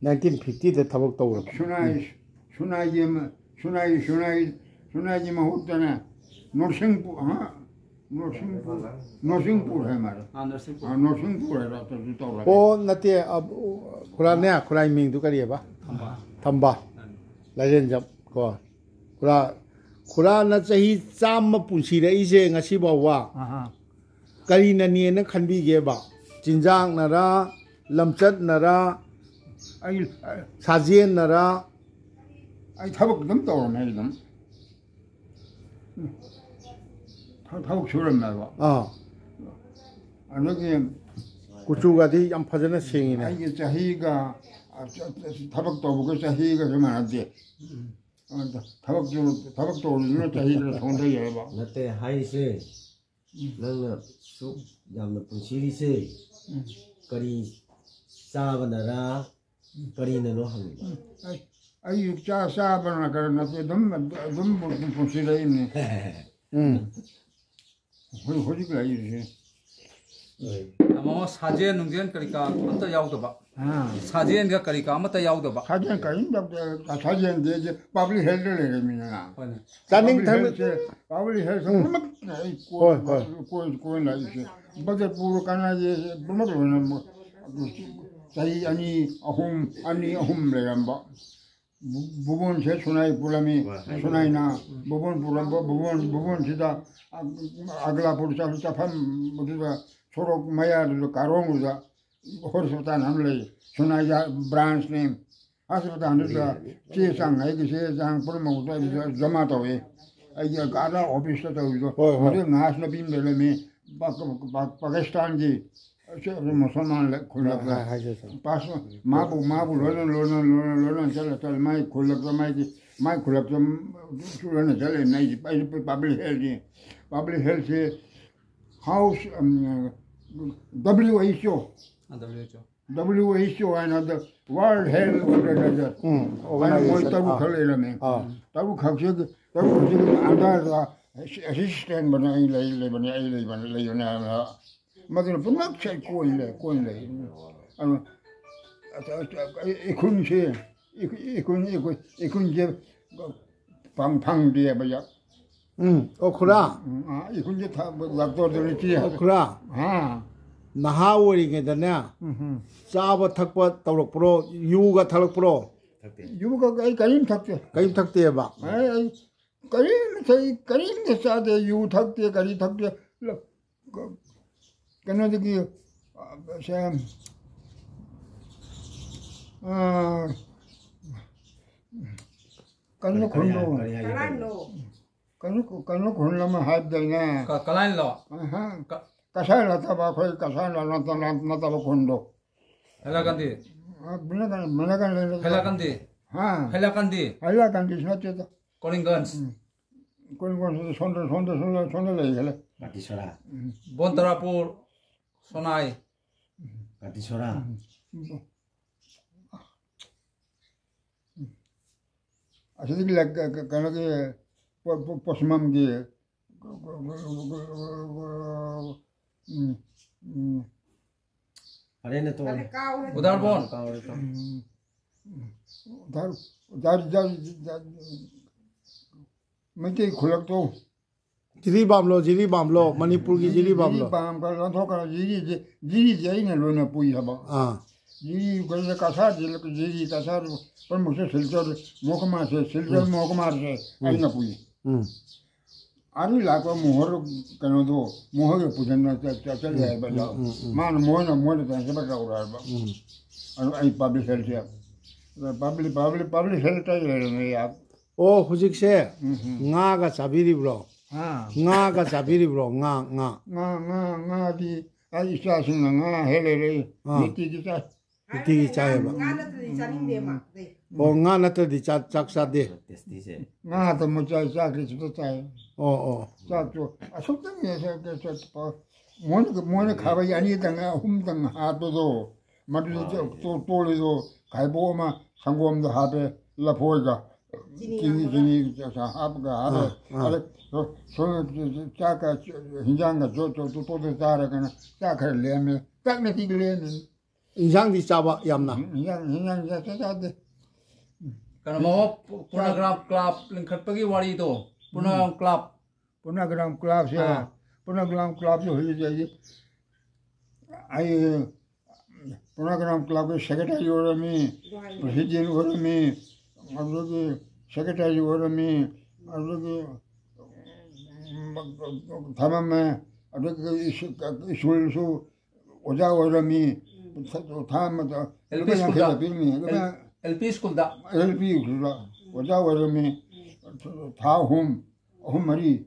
ꯅꯥꯏꯟꯇꯤꯟ ꯐꯤꯐꯇꯤꯗ ꯊꯕꯛ ꯇꯧꯔꯕ꯫ ꯁꯨꯅꯥꯏ, ꯁꯨꯅꯥꯏꯒꯤ ꯑꯃ, ꯁꯨꯅꯥꯏ, ꯁꯨꯅꯥꯏ, ꯁꯨꯅꯥꯏꯒꯤ ꯃꯍꯨꯠꯇꯅꯦ, ꯅꯣꯔꯁꯤꯡꯄꯨꯔ, ꯍꯥ? ꯅꯣꯔꯁꯤꯡꯄꯨꯔ, ꯅꯣꯔꯁꯤꯡꯄꯨꯔ ꯍꯥꯏ ꯃꯥꯜꯂꯦ꯫ ꯑꯥ, ꯅꯣꯔꯁꯤꯡꯄꯨꯔ꯫ ꯑꯥ, ꯅꯣꯔꯁꯤꯡꯄꯨꯔ ꯍꯥꯏꯕ ꯑꯗꯨ ꯇꯧꯔꯒꯦ꯫ ꯑꯣ, ꯅꯠꯇꯦ, ꯑ, ꯈꯨꯔꯥꯅꯦ, ꯈꯨꯔꯥꯏ ꯃꯤꯡꯗꯨ ꯀꯔꯤꯑꯕ? ꯊꯝꯕꯥ꯫ ꯊꯝꯕꯥ꯫ ꯎꯝ꯫ ꯂꯥꯏꯔꯦꯟꯖꯝ ꯀꯣ꯫ ꯈꯨꯔꯥ, ꯈꯨꯔꯥꯅ ꯆꯍꯤ ꯆꯥꯝꯃ ꯄꯨꯟꯁꯤꯔꯛꯏꯁꯦ ꯉꯁꯤ ꯐꯥꯎꯕ꯫ ꯑꯍꯥ꯫ ꯀꯔꯤꯅꯅꯦꯅ ꯈꯟꯕꯤꯒꯦꯕ? ꯆꯤꯟꯖꯥꯛꯅꯔ, ꯂꯝꯆꯠꯅꯔ, ꯑꯩ, ꯁꯥꯖꯦꯟꯅꯔ? ꯑꯩ ꯊꯕꯛ ꯑꯗꯨꯝ ꯇꯧꯔꯝꯃꯦ, ꯑꯩ ꯑꯗꯨꯝ꯫ ꯊ-, ꯊꯕꯛ ꯁꯨꯔꯝꯃꯦꯕ꯫ ꯑꯥ꯫ ꯑꯗꯨꯒꯤ ꯀꯨꯆꯨꯒꯗꯤ ꯌꯥꯝ ꯐꯖꯅ ꯁꯦꯡꯉꯤꯅꯦ꯫ ꯑꯩꯒꯤ ꯆꯍꯤꯒ, ꯑ, ꯊꯕꯛ ꯇꯧꯕꯒ ꯆꯍꯤꯒꯁꯨ ꯃꯥꯟꯅꯗꯦ꯫ ꯑꯗ ꯊꯕꯛꯁꯨ, ꯊꯕꯛ ꯇꯧꯔꯤꯗꯨꯅ ꯆꯍꯤ ꯈꯔ ꯁꯣꯟꯊꯩ ꯍꯥꯏꯕ꯫ ꯅꯠꯇꯦ ꯍꯥꯏꯔꯤꯁꯦ, ꯎꯝ꯫ ꯅꯪꯅ ꯁꯨꯛ ꯌꯥꯝꯅ ꯄꯨꯟꯁꯤꯔꯤꯁꯦ, ꯎꯝ꯫ ꯀꯔꯤ ꯆꯥꯕꯅꯔꯥ, ꯎꯝ꯫ ꯀꯔꯤꯅꯅꯣ ꯍꯪꯉꯤꯕ? ꯎꯝ꯫ ꯑꯩ, ꯑꯩ ꯆꯥ ꯆꯥꯕꯅ ꯈꯔ ꯅꯠꯇꯦ, ꯑꯗꯨꯝ, ꯑꯗꯨꯝ ꯄꯨꯟꯁꯤꯔꯛꯏꯅꯤ꯫ ꯎꯝ꯫ ꯍꯧꯖꯤꯛ, ꯍꯧꯖꯤꯛ ꯂꯩꯔꯤꯁꯦ꯫ ꯑꯃ ꯁꯥꯖꯦꯟ ꯅꯨꯡꯖꯦꯟ ꯀꯔꯤ ꯀꯥ ꯑꯝꯇ ꯌꯥꯎꯗꯕ꯫ ꯑꯥ꯫ ꯁꯥꯖꯦꯟꯒ ꯀꯔꯤ ꯀꯥ ꯑꯃꯠꯇ ꯌꯥꯎꯗꯕ꯫ ꯁꯥꯖꯦꯟ ꯀꯔꯤꯝ ꯇꯧꯗꯦ꯫ ꯁꯥꯖꯦꯟꯗꯤ ꯄꯕ꯭ꯂꯤꯛ ꯍꯦꯜꯊꯇ ꯂꯩꯔꯃꯤꯅ꯫ ꯍꯣꯏꯅꯦ꯫ ꯆꯥꯅꯤꯡ ꯄꯕ꯭ꯂꯤꯛ ꯊꯛꯅꯤꯡ ꯍꯦꯜꯊꯁꯦ, ꯄꯕ꯭ꯂꯤꯛ ꯍꯦꯜꯊ ꯎꯝ꯫ ꯄꯨꯝꯅꯃꯛ ꯑꯩ ꯍꯣꯏ, ꯍꯣꯏ꯫ ꯀꯣꯏ, ꯀꯣꯏ ꯂꯥꯛꯏꯁꯦ꯫ ꯕꯖꯠꯄꯨꯔ ꯀꯅꯥꯒꯤ ꯄꯨꯝꯅꯃꯛ ꯂꯣꯏꯅꯃꯛ ꯆꯍꯤ ꯑꯅꯤ, ꯑꯍꯨꯝ, ꯑꯅꯤ, ꯑꯍꯨꯝ ꯂꯩꯔꯝꯕ꯫ ꯕꯨ-, ꯕꯨꯕꯣꯟꯁꯦ ꯁꯨꯅꯥꯏ ꯄꯨꯔꯝꯃꯤ꯫ ꯍꯣꯏ, ꯍꯣꯏ꯫ ꯁꯨꯅꯥꯏꯅ ꯕꯨꯕꯣꯟ ꯄꯨꯔꯝꯕ, ꯕꯨꯕꯣꯟ, ꯕꯨꯕꯣꯟꯁꯤꯗ ꯑ-, ꯑꯒꯂꯥꯄꯨꯔ ꯆꯠ-, ꯆꯠꯐꯝꯗꯨꯗ ꯁꯣꯔꯣꯛ ꯃꯌꯥꯗꯨꯗ ꯀꯥꯔꯣꯡꯗꯨꯗ ꯍꯣꯁꯄꯤꯇꯥꯜ ꯑꯃ ꯂꯩ꯫ ꯁꯨꯅꯥꯏꯗ ꯕ꯭ꯔꯥꯟꯁꯅꯦ꯫ ꯍꯣꯁꯄꯤꯇꯥꯜꯗꯨꯗ ꯆꯦ ꯆꯥꯡ, ꯑꯩꯒꯤ ꯆꯦ ꯆꯥꯡ ꯄꯨꯝꯅꯃꯛꯇꯣ ꯑꯗꯨꯗ ꯖꯃꯥ ꯇꯧꯏ꯫ ꯑꯩꯒꯤ ꯑꯥꯗ ꯑꯣꯐꯤꯁꯇ ꯇꯧꯔꯤꯗꯣ꯫ ꯍꯣꯏ, ꯍꯣꯏ꯫ ꯃꯗꯨ ꯅꯔꯁ ꯅꯨꯄꯤ ꯑꯃ ꯂꯩꯔꯝꯃꯤ꯫ ꯄꯥ-, ꯄꯥ-, ꯄꯥ-, ꯄꯥꯀꯤꯁꯇꯥꯟꯒꯤ ꯁꯤ ꯃꯨꯁꯜꯃꯥꯟ ꯂꯩ ꯈꯨꯜꯂꯛꯇ꯫ ꯍꯥꯏ-, ꯍꯥꯏꯖꯦ ꯁꯥꯔ꯫ ꯄꯥꯁ-, ꯃꯥꯕꯨ, ꯃꯥꯕꯨ ꯂꯣꯏꯅ, ꯂꯣꯏꯅ, ꯂꯣꯏꯅ, ꯂꯣꯏꯅ ꯆꯠꯂ, ꯆꯠꯂ, ꯃꯥꯏ ꯈꯨꯜꯂꯛꯇ, ꯃꯥꯏꯗꯤ, ꯃꯥꯏ ꯈꯨꯜꯂꯛꯇ ꯂꯣꯏꯅ ꯆꯠꯂꯦ꯫ ꯑꯩꯗꯤ, ꯑꯩꯗꯤ ꯄꯕ꯭ꯂꯤꯛ ꯍꯦꯜꯊꯅꯤ꯫ ꯄꯕ꯭ꯂꯤꯛ ꯍꯦꯜꯊꯁꯦ ꯍꯥꯎꯁ, ꯎꯝ, ꯗꯕ꯭ꯂꯤꯎ ꯑꯩꯆ ꯑꯣ꯫ ꯑꯥ, W H O. W H O ꯍꯥꯏꯅ ꯗ ꯋꯥꯔꯜꯗ ꯍꯦꯜꯊ ꯑꯣꯔꯒꯅꯥꯏꯖꯦꯁꯟ ꯎꯝ, ꯍꯥꯏꯅ ꯃꯣꯏ ꯑꯣꯔꯒꯅꯥꯏꯖꯦꯁꯟ, ꯇꯔꯨꯛ ꯑꯥ꯫ ꯈꯛ ꯂꯩꯔꯝꯃꯦ꯫ ꯑꯥ꯫ ꯇꯔꯨꯛ ꯈꯛꯁꯤ, ꯇꯔꯨꯛ ꯈꯛꯁꯤꯒꯤ ꯑꯟꯗꯔꯗ ꯑꯦꯁꯤꯁꯇꯦꯟ ꯕꯅ ꯑꯩ ꯂꯩ, ꯂꯩꯕꯅꯦ, ꯑꯩ ꯂꯩꯕꯅꯦ, ꯂꯩꯕꯅꯦ ꯍꯥꯏꯅ ꯃꯗꯨꯅ ꯄꯨꯝꯅꯃꯛꯁꯦ ꯑꯩ ꯀꯣꯏ ꯂꯩ, ꯀꯣꯏ ꯂꯩ꯫ ꯑꯗꯨ, ꯑ, ꯑ, ꯏꯈꯨꯟꯁꯦ, ꯏꯈꯨ-, ꯏꯈꯨꯟ, ꯏꯈꯨꯟ, ꯏꯈꯨꯟꯁꯦ ꯐꯪ-, ꯐꯪꯗꯦꯕ ꯌꯥ-, ꯎꯝ, ꯑꯣ, ꯈꯨꯔꯥ꯫ ꯎꯝ, ꯑ, ꯏꯈꯨꯟꯁꯦ ꯊ-, ꯗꯥꯛꯇꯔꯗꯨ ꯂꯩꯇꯦ꯫ ꯑꯣ, ꯈꯨꯔꯥ꯫ ꯑꯥ꯫ ꯅꯍꯥ ꯑꯣꯏꯔꯤꯉꯩꯗꯅꯦ, ꯎꯝ, ꯎꯝ꯫ ꯆꯥꯕ ꯊꯛꯄ ꯇꯧꯔꯛꯄ꯭ꯔꯣ? ꯌꯨꯒ ꯊꯛꯂꯛꯄ꯭ꯔꯣ? ꯊꯛꯇꯦ꯫ ꯌꯨꯒ ꯑꯩ ꯀꯔꯤꯝ ꯊꯛꯇꯦ꯫ ꯀꯔꯤꯝ ꯊꯛꯇꯦꯕ? ꯑꯩ, ꯑꯩ ꯀꯔꯤꯝ ꯊꯛ-, ꯀꯔꯤꯝꯇ ꯆꯥꯗꯦ꯫ ꯌꯨ ꯊꯛꯇꯦ, ꯀꯔꯤ ꯊꯛꯇꯦ꯫ ꯀ-, ꯀꯩꯅꯣꯗꯒꯤ, ꯑ, ꯁꯦ, ꯑ, ꯀꯩꯅꯣ ꯀꯔꯤ, ꯀꯔꯤ ꯈꯨꯟꯗꯣ꯫ ꯍꯥꯏ-, ꯀꯔꯤ ꯍꯥꯏꯒꯦ ꯇꯧꯔꯤꯅꯣ? ꯀꯩꯅꯣ, ꯀꯩꯅꯣ ꯈꯨꯟ ꯑꯃ ꯍꯥꯏꯕꯗꯥꯏꯅꯦ? ꯀ-, ꯀꯂꯥꯏꯟꯂꯣ? ꯑꯍ꯫ ꯀ-, ꯀꯁꯥꯔ ꯅꯠꯇꯕ, ꯑꯩꯈꯣꯏ ꯀꯁꯥꯔ ꯅꯠꯇ-, ꯅꯠ-, ꯅꯠꯇꯕ ꯈꯨꯟꯗꯣ꯫ ꯍꯥꯏꯂꯥꯀꯥꯟꯗꯤ꯫ ꯑ, ꯃꯅꯥꯀꯥꯟ, ꯃꯅꯥꯀꯥꯟ ꯂꯩꯔꯦ꯫ ꯍꯥꯏꯂꯥꯀꯥꯟꯗꯤ꯫ ꯍꯥ? ꯍꯥꯏꯂꯥꯀꯥꯟꯗꯤ꯫ ꯍꯥꯏꯂꯥꯀꯥꯟꯗꯤꯁꯨ ꯅꯠꯇꯦꯗ꯫ ꯀꯣꯔꯤꯡꯒꯟꯖ꯫ ꯎꯝ꯫ ꯀꯣꯔꯤꯡꯒꯟꯖ ꯁꯣꯝꯗ, ꯁꯣꯝꯗ, ꯁꯣꯝꯗ, ꯁꯣꯝꯗ ꯂꯩꯈ꯭ꯔꯦ꯫ ꯀꯥꯇꯤꯁꯣꯔꯥ꯫ ꯎꯝ꯫ ꯕꯣꯟꯇꯔꯥꯄꯨꯔ, ꯁꯣꯅꯥꯏ꯫ ꯀꯥꯇꯤꯁꯣꯔꯥ꯫ ꯎꯝ꯫ ꯑꯁꯤꯗꯒꯤ ꯂ-, ꯀ-, ꯀ-, ꯀꯩꯅꯣꯒꯤ ꯄꯣ-, ꯄꯣ-, ꯄꯣꯁꯃꯝꯒꯤ, ꯎꯝ, ꯎꯝ, ꯐꯔꯦꯅꯦ, ꯇꯣꯛꯑꯣꯅꯦ꯫ ꯎꯗꯥꯔꯕꯣꯟ꯫ ꯀꯥꯎꯔꯦ, ꯀꯥꯎꯔꯦ꯫ ꯎꯝ, ꯎꯗꯥꯔ-, ꯎꯗꯥꯔ-, ꯎꯗꯥꯔ-, ꯎꯗꯥꯔ-, ꯃꯩꯇꯩ ꯈꯨꯜꯂꯛꯇꯣ꯫ ꯖꯤꯔꯤꯕꯥꯝꯂꯣ, ꯖꯤꯔꯤꯕꯥꯝꯂꯣ, ꯃꯅꯤꯄꯨꯔꯒꯤ ꯖꯤꯔꯤꯕꯥꯝꯂꯣ? ꯖꯤꯔꯤꯕꯥꯝꯒ ꯂꯣꯟꯊꯣꯛꯈ꯭ꯔ ꯖꯤꯔꯤꯁꯦ, ꯖꯤꯔꯤꯁꯦ ꯑꯩꯅ ꯂꯣꯏꯅ ꯄꯨꯏ ꯍꯥꯏꯕ꯫ ꯑꯥ꯫ ꯖꯤꯔꯤ ꯀꯩꯅꯣ ꯀꯁꯥꯔꯗꯤ, ꯖꯤꯔꯤ ꯀꯁꯥꯔ ꯄꯨꯝꯅꯃꯛꯁꯦ ꯁꯤꯜꯆꯔ, ꯃꯣꯍꯀꯃꯥꯁꯦ, ꯁꯤꯜꯆꯔ ꯃꯣꯍꯀꯃꯥꯁꯦ ꯑꯩꯅ ꯄꯨꯏ꯫ ꯎꯝ꯫ ꯑꯗꯨ ꯂꯥꯛꯄ ꯃꯣꯍꯣꯔ ꯀꯩꯅꯣꯗꯣ, ꯃꯣꯍꯣꯔꯒ ꯄꯨꯁꯤꯟꯅ ꯆꯠ-, ꯆꯠ-, ꯆꯠꯂꯦ ꯍꯥꯏꯕ꯫ ꯎꯝ, ꯎꯝ, ꯎꯝ꯫ ꯃꯥꯅ, ꯃꯣꯏꯅ, ꯃꯣꯏꯅ ꯇ꯭ꯔꯥꯟꯁꯐꯔ ꯇꯧꯔꯦ ꯍꯥꯏꯕ꯫ ꯎꯝ꯫ ꯑꯗꯨ ꯑꯩ ꯄꯥꯕ꯭ꯂꯤꯛ ꯍꯦꯜꯊꯁꯦ, ꯄꯥꯕ꯭ꯂꯤꯛ, ꯄꯥꯕ꯭ꯂꯤꯛ, ꯄꯥꯕ꯭ꯂꯤꯛ ꯍꯦꯜꯊꯇ ꯂꯩꯔꯝꯃꯦ ꯌꯥ꯫ ꯑꯣ, ꯍꯧꯖꯤꯛꯁꯦ ꯎꯝ, ꯎꯝ꯫ ꯉꯥꯒ ꯆꯥꯕꯤꯔꯤꯕ꯭ꯔꯣ? ꯍꯥ? ꯉꯥꯒ ꯆꯥꯕꯤꯔꯤꯕ꯭ꯔꯣ? ꯉꯥ, ꯉꯥ꯫ ꯉꯥ, ꯉꯥ, ꯉꯥꯗꯤ ꯑꯩ ꯏꯆꯥꯁꯤꯡꯅ ꯉꯥ ꯍꯦꯛ ꯂꯩꯔꯦ, ꯑꯥ꯫ ꯅꯨꯡꯇꯤꯒꯤ ꯆꯥꯏ꯫ ꯅꯨꯡꯇꯤꯒꯤ ꯆꯥꯏꯌꯦꯕ꯫ ꯉꯥ ꯅꯠꯇ꯭ꯔꯗꯤ ꯆꯥꯅꯤꯡꯗꯦ ꯃꯥ꯫ ꯑꯇꯩ꯫ ꯑꯣ, ꯉꯥ ꯅꯠꯇ꯭ꯔꯗꯤ ꯆꯥ-, ꯆꯥꯛ ꯆꯥꯗꯦ꯫ ꯇꯦꯁꯇꯤꯁꯦ꯫ ꯉꯥ ꯑꯇꯃꯛ ꯆꯥꯏ, ꯆꯥꯛꯇꯤ ꯁꯨꯡꯆꯥ ꯆꯥꯏ꯫ ꯑꯣ, ꯑꯣ꯫ ꯆꯥꯛꯇꯣ ꯑꯁꯨꯛꯇꯪ ꯆꯥ-, ꯆꯥ-, ꯆꯥ-, ꯃꯣꯏꯅ, ꯃꯣꯏꯅ ꯈꯥꯕꯩ ꯑꯅꯤꯇꯪ, ꯑꯍꯨꯝꯇꯪ ꯍꯥꯞꯄꯗꯣ, ꯃꯗꯨꯗ ꯇꯣ-, ꯇꯣ-, ꯇꯣꯠꯂꯤꯗꯣ ꯈꯥꯏꯕꯣꯛ ꯑꯃ ꯁꯪꯒꯣꯝꯗꯣ ꯍꯥꯞꯄꯦ, ꯂꯐꯣꯏꯒ, ꯆꯤꯅꯤ ꯆꯤꯅꯤ, ꯍꯥꯞꯄꯒ꯫ ꯆꯤꯅꯤ ꯍꯥꯞꯄꯒ ꯍꯥꯞꯄꯦ꯫ ꯑꯥ, ꯑꯥ꯫ ꯑꯗ ꯁꯣ-, ꯁꯣ-, ꯆꯥꯛꯀ ꯍꯤꯟꯖꯥꯡꯒ ꯆꯣ-, ꯆꯣ-, ꯆꯣ-, ꯇꯣꯠꯂ ꯆꯥꯔꯒꯅ ꯆꯥꯛ ꯈꯔ ꯂꯦꯝꯃꯦ꯫ ꯆꯥꯛ ꯃꯇꯤꯛ ꯂꯦꯝꯃꯦ꯫ ꯏꯟꯁꯥꯡꯗꯤ ꯆꯥꯕ ꯌꯥꯝꯅ? ꯍꯤꯟꯖꯥꯡ, ꯍꯤꯟꯖꯥꯡ ꯆꯥ-, ꯆꯥ-, ꯆꯥꯗꯦ꯫ ꯀꯩꯅꯣ, ꯃꯃꯥ ꯄꯨ-, ꯄꯨꯅꯒ꯭ꯔꯥꯝ ꯀ꯭ꯂꯥꯕ ꯂꯤꯡꯈꯠꯄꯒꯤ ꯋꯥꯔꯤꯗꯣ, ꯄꯨꯅꯒ꯭ꯔꯥꯝ ꯀ꯭ꯂꯥꯕ꯫ ꯄꯨꯅꯒ꯭ꯔꯥꯝ ꯀ꯭ꯂꯥꯕꯁꯦ, ꯑꯥ꯫ ꯄꯨꯅꯒ꯭ꯔꯥꯝ ꯀ꯭ꯂꯥꯕꯁꯦ ꯍꯧꯖꯤꯛ ꯑꯩ, ꯑꯩ ꯄꯨꯅꯒ꯭ꯔꯥꯝ ꯀ꯭ꯂꯥꯕꯀꯤ ꯁꯦꯀ꯭ꯔꯦꯇꯔꯤ ꯑꯣꯏꯔꯝꯃꯤ, ꯄ꯭ꯔꯁꯤꯗꯦꯟ ꯑꯣꯏꯔꯝꯃꯤ, ꯑꯗꯨꯗꯒꯤ ꯁꯦꯀ꯭ꯔꯦꯇꯔꯤ ꯑꯣꯏꯔꯝꯃꯤ, ꯑꯗꯨꯗꯒꯤ ꯊꯝꯃꯝꯃꯦ꯫ ꯑꯗꯨꯒ ꯁ꯭ꯀꯨꯜꯁꯨ ꯑꯣꯖꯥ ꯑꯣꯏꯔꯝꯃꯤ꯫ ꯊꯥ ꯑꯃꯗ ꯑꯦꯜ ꯄꯤ ꯂꯨꯄꯥ ꯌꯥꯡꯈꯩ ꯁ꯭ꯀꯨꯜꯗ? ꯄꯤꯔꯝꯃꯤ꯫ ꯂꯨꯄꯥ ꯑꯦꯜ ꯄꯤ ꯁ꯭ꯀꯨꯜꯗ? ꯑꯦꯜ ꯄꯤ ꯁ꯭ꯀꯨꯜꯗ ꯑꯣꯖꯥ ꯑꯣꯏꯔꯝꯃꯤ꯫ ꯊꯥ ꯑꯍꯨꯝ, ꯑꯍꯨꯝ ꯃꯔꯤ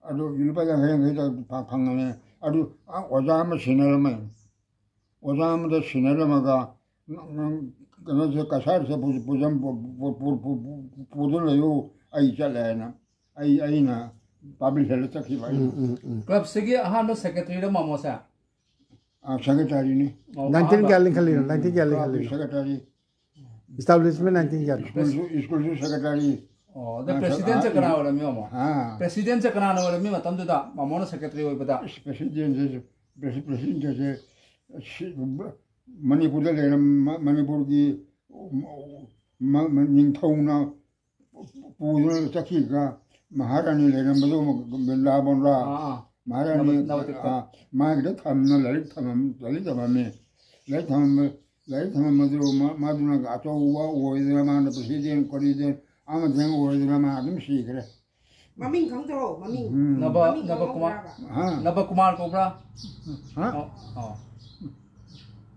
ꯑꯗꯨ ꯂꯨꯄꯥ ꯌꯥꯡꯈꯩ ꯌꯥꯡꯈꯩꯗ ꯐ-, ꯐꯪꯉꯝꯃꯦ꯫ ꯑꯗꯨ ꯑꯣꯖꯥ ꯑꯃ ꯁꯤꯟꯅꯔꯝꯃꯦ꯫ ꯑꯣꯖꯥ ꯑꯃꯗ ꯁꯤꯟꯅꯔꯝꯃꯒ, "ꯅꯪ, ꯅꯪ ꯀꯩꯅꯣꯁꯦ, ꯀꯁꯥꯔꯁꯦ ꯄꯨ-, ꯄꯨꯖꯝ-, ꯄꯨ-, ꯄꯨ-, ꯄꯨ-, ꯄꯨ-, ꯄꯨ-, ꯄꯨꯗꯨꯅ ꯂꯩꯌꯨ, ꯑꯩ ꯆꯠꯂꯦ" ꯍꯥꯏꯅ꯫ ꯑꯩ, ꯑꯩꯅ ꯄꯥꯕ꯭ꯂꯤꯛ ꯍꯦꯜꯊ ꯆꯠꯈꯤꯕ ꯑꯩꯅ꯫ ꯎꯝ, ꯎꯝ, ꯎꯝ꯫ ꯀ꯭ꯂꯕꯁꯤꯒꯤ ꯑꯍꯥꯟꯕ ꯁꯦꯀ꯭ꯔꯦꯇꯔꯤꯔ ꯃꯃꯣꯁꯦ? ꯑꯥ, ꯁꯦꯀ꯭ꯔꯦꯇꯔꯤꯅꯤ꯫ ꯑꯣ, ꯅꯥꯏꯟꯇꯤꯟ ꯑꯍꯥꯟꯕ꯫ ꯀꯌꯥ ꯂꯤꯡꯈꯠꯂꯤꯅꯣ? ꯅꯥꯏꯟꯇꯤꯟ ꯀꯌꯥ ꯀ꯭ꯂꯕꯀꯤ ꯂꯤꯡꯈꯠꯂꯤꯅꯣ? ꯁꯦꯀ꯭ꯔꯦꯇꯔꯤ꯫ Establishment nineteen ꯀꯌꯥꯅꯣ? ꯁ꯭ꯀꯨꯜꯁꯨ, ꯁ꯭ꯀꯨꯜꯁꯨ ꯁꯦꯀ꯭ꯔꯦꯇꯔꯤ꯫ ꯑꯣ, ꯑꯗ ꯑ, ꯄ꯭ꯔꯦꯁꯤꯗꯦꯟꯁꯦ ꯑ, ꯀꯅꯥ ꯑꯣꯏꯔꯝꯃꯤ, ꯃꯥꯃꯣ? ꯍꯥ? ꯄ꯭ꯔꯦꯁꯤꯗꯦꯟꯁꯦ ꯀꯅꯥꯅ ꯑꯣꯏꯔꯝꯃꯤ ꯃꯇꯝꯗꯨꯗ, ꯃꯥꯃꯣꯅ ꯁꯦꯀ꯭ꯔꯦꯇꯔꯤ ꯑꯣꯏꯕꯗ? ꯑꯁ, ꯄ꯭ꯔꯦꯁꯤꯗꯦꯟꯁꯦ, ꯄ꯭ꯔꯦꯁꯤ-, ꯄ꯭ꯔꯦꯁꯤꯗꯦꯟꯁꯦ ꯁꯤ-, ꯃꯅꯤꯄꯨꯔꯗ ꯂꯩꯔꯝ-, ꯃ-, ꯃꯅꯤꯄꯨꯔꯒꯤ ꯃ-, ꯃ-, ꯅꯤꯡꯊꯧꯅ ꯄꯨꯗꯨꯅ ꯆꯠꯈꯤꯒ ꯃꯍꯥꯔꯥꯅꯤ ꯂꯩꯔꯝꯕꯗꯣ ꯕꯤꯟꯗꯥꯕꯣꯟꯗ ꯑꯥ, ꯑꯥ꯫ ꯃꯍꯥꯔꯥꯅꯤ, ꯅꯕ-, ꯅꯕꯇꯤꯛꯇ꯫ ꯑꯥ, ꯃꯥꯒꯤꯗ ꯊꯝꯅ ꯂꯥꯏꯔꯤꯛ ꯊꯝꯃꯝ-, ꯂꯥꯏꯔꯤꯛ ꯇꯝꯃꯝꯃꯤ꯫ ꯂꯥꯏꯔꯤꯛ ꯊꯝꯃꯝꯕ, ꯂꯥꯏꯔꯤꯛ ꯊꯝꯃꯝꯕꯗꯨ ꯃ-, ꯃꯥꯗꯨꯅ ꯑꯆꯧꯕ ꯑꯣꯏꯗꯅ ꯃꯥꯅ ꯄ꯭ꯔꯦꯁꯤꯗꯦꯟ ꯀꯣꯔꯤꯗꯦꯟ ꯑꯃꯗꯪ ꯑꯣꯏꯗꯅ ꯃꯥ ꯑꯗꯨꯝ ꯁꯤꯈ꯭ꯔꯦ꯫ ꯃꯃꯤꯡ ꯈꯪꯗ꯭ꯔꯣ? ꯃꯃꯤꯡ? ꯎꯝ꯫ ꯅꯕ-, ꯃꯃꯤꯡ ꯅꯕꯀꯨꯃꯥꯔ, ꯈꯪꯍꯧꯕ꯭ꯔꯕ? ꯍꯥ? ꯅꯕꯀꯨꯃꯥꯔ ꯀꯧꯕ꯭ꯔꯥ? ꯍꯥ? ꯑꯣ, ꯑꯣ꯫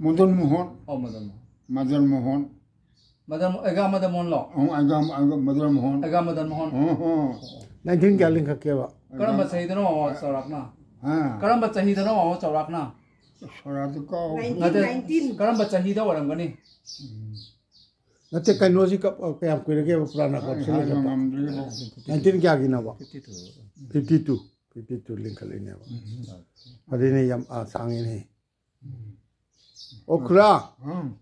ꯃꯗꯟ ꯃꯣꯍꯟ꯫ ꯑꯣ, ꯃꯗꯟ ꯃꯣꯍꯟ꯫ ꯃꯗꯟ ꯃꯣꯍꯟ꯫ ꯃꯗꯟ ꯃꯣ-, ꯑꯦꯒꯥ ꯃꯗꯟ ꯃꯣꯍꯟꯂꯣ? ꯑꯣ, ꯑꯦꯒꯥ, ꯑꯦꯒꯥ ꯃꯗꯟ ꯃꯣꯍꯟ꯫ ꯑꯦꯒꯥ ꯃꯗꯟ ꯃꯣꯍꯟ꯫ ꯑꯣ, ꯑꯣ꯫ ꯅꯥꯏꯟꯇꯤꯟ ꯀꯌꯥ ꯂꯤꯡꯈꯠꯀꯦꯕ? ꯀꯔꯝꯕ ꯆꯍꯤꯗꯅꯣ ꯃꯥꯃꯣ ꯆꯥꯎꯔꯥꯛꯅ? ꯍꯥ? ꯀꯔꯝꯕ ꯆꯍꯤꯗꯅꯣ ꯃꯥꯃꯣ ꯆꯥꯎꯔꯥꯛꯅ? ꯁꯣꯔꯥꯗꯨ ꯀꯥꯎ-, ꯅꯥꯏꯟꯇꯤꯟ, ꯅꯠꯇꯦ, ꯅꯥꯏꯟꯇꯤꯟ꯫ ꯀꯔꯝꯕ ꯆꯍꯤꯗ ꯑꯣꯏꯔꯝꯒꯅꯤ? ꯎꯝ꯫ ꯅꯠꯇꯦ, ꯀꯩꯅꯣꯁꯤ ꯀ-, ꯀꯌꯥꯝ ꯀꯨꯏꯔꯒꯦꯕ ꯄꯨꯔꯥꯅ ꯑꯩ ꯀꯥꯎꯟꯁꯤꯜ ꯍꯥꯏꯕ ꯂꯤꯡꯈꯠꯄ? ꯉꯝꯗ꯭ꯔꯦꯕꯣ꯫ ꯅꯥꯏꯟꯇꯤꯟ ꯀꯌꯥꯒꯤꯅꯣꯕ? Fifty two. Fifty two, fifty two ꯂꯤꯡꯈꯠꯂꯛꯏꯅꯦꯕ꯫ ꯎꯝ꯫ ꯑꯗꯨꯅꯦ ꯌꯥꯝ, ꯑꯥ, ꯁꯥꯡꯉꯤꯅꯦ꯫ ꯎꯝ꯫ ꯑꯣ, ꯈꯨꯔꯥ꯫ ꯎꯝ꯫